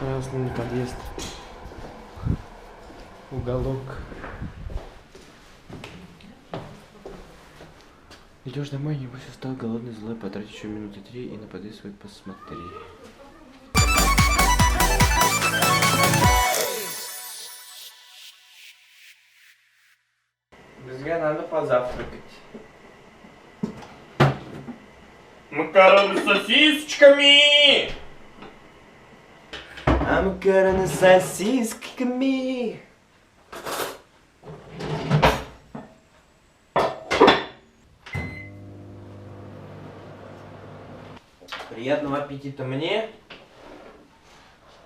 Красный не подъезд. Уголок. Идешь домой, небось устал, голодный, злой, потрать еще минуты 3 и на подъезд свой посмотри. Безгә надо позавтракать. Макароны с сосисочками! А макароны с сосисками! Приятного аппетита мне,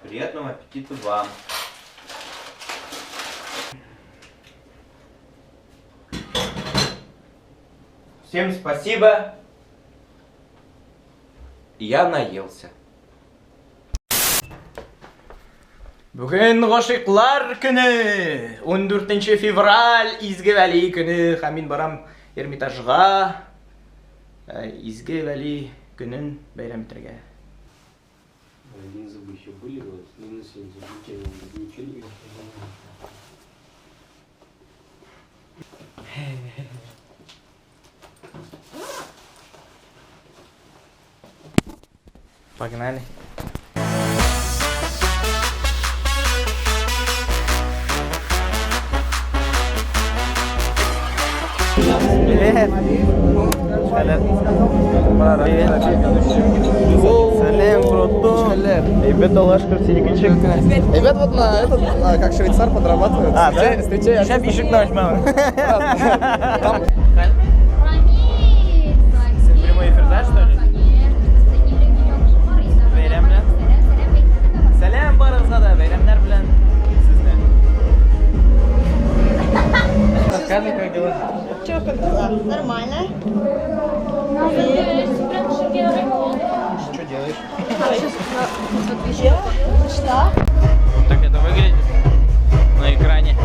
приятного аппетита вам. Всем спасибо. Я наелся. Бүген гашыйклар көне, 14 февраль, Изге Вәли көне, һәм мин барам Эрмитажга Изге Вәли көнен бәйрәм итәргә. Одни зубы еще были, вот, минус 7 зубы, ничего не. Погнали. Привет. Привет. Салем, братан. Ребята, лашка в телегончик. Ребят, вот на этот, как швейцар подрабатывают. А, да? Встречай. Сейчас пишет ночь, мама. Там. Прямой эфир, да, что ли? Бәйрәмле. Сәлам барыгызга да, бәйрәмнәр белән сезне. Рассказывай, как дела? Чё, как дела? Нормально. Что делаешь? Что? Вот так это выглядит на экране.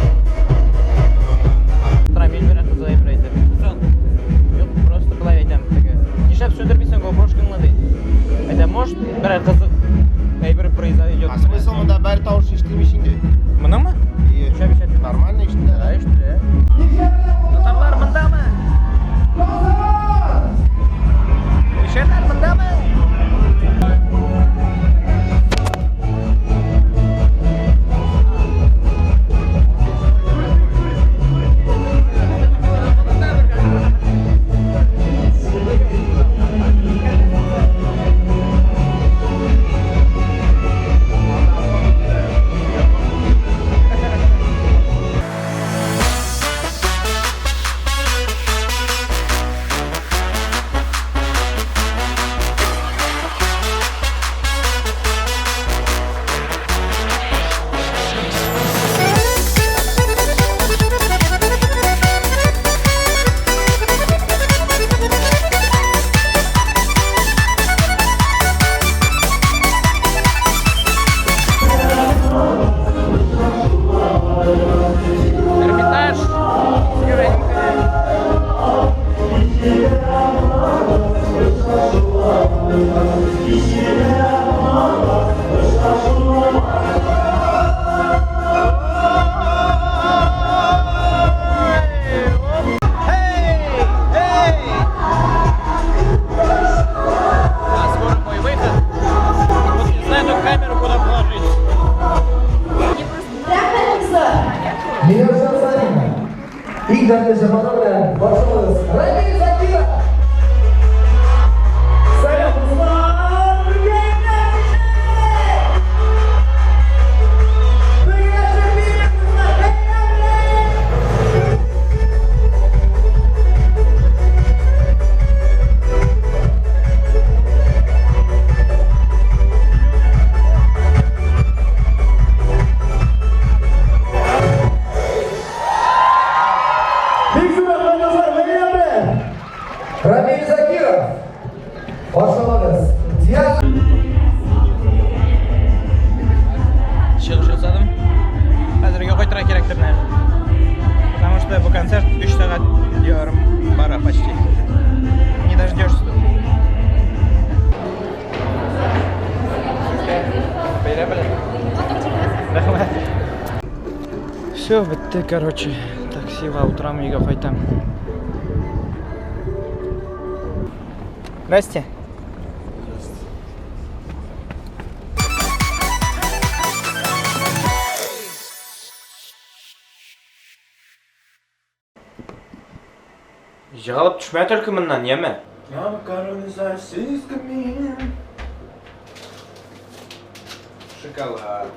Просто былай әйтәм, теге. Нишләп сүндермисең GoPro-шкаңны ди. Әйтәм, может, берәр кызык әйбер произойдет. А смысл монда бер тавыш ишетелми инде. Моныңмы? Нишләп ишетелми? Нормально ишетелә. Да, ишетелә. Татарлар мондамы? Ишәләр мондамы? Эрмитаж. Скоро мой выход. Вот не знаю, эту камеру куда положить. Бик зур рәхмәт, дуслар, бәйрәм белән! Все, бетте, короче. Таксига утырам, өйгә кайтам. Здрасте. Җыгылып төшмә только моннан, яме. Шоколад.